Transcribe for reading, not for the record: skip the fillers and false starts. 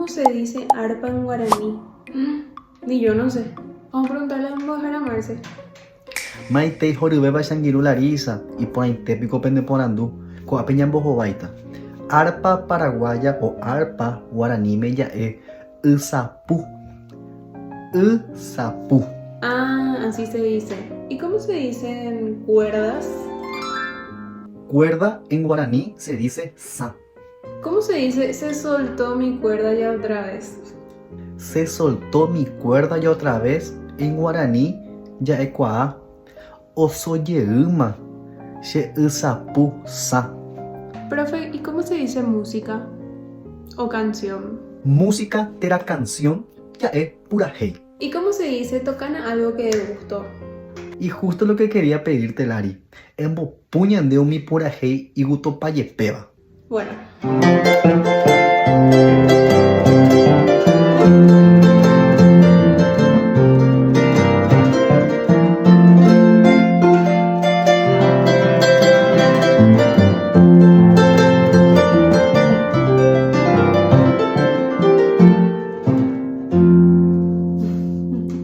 ¿Cómo se dice arpa en guaraní? Ni yo no sé. Vamos a preguntarle a mbo'ehára Marce. Maitei horyvéva che angirũ Larisa, iporãite piko pende porandu, ko'ápe ñambohováita. Arpa paraguaya o arpa guaraníme ja'e ysapu. Ysapu. Ah, así se dice. ¿Y cómo se dicen cuerdas? Cuerda en guaraní se dice sã. ¿Cómo se dice se soltó mi cuerda ya otra vez? Se soltó mi cuerda ya otra vez en guaraní ja'ekuaa oso jeýma che ysapu sã. Profe, ¿y cómo se dice música o canción? Música térã canción ja'e purahéi. ¿Y cómo se dice tocana algo que de gusto? Y justo lo que quería pedirte Lari, embopu ñande umi purahéi igustopajepéva. Bueno.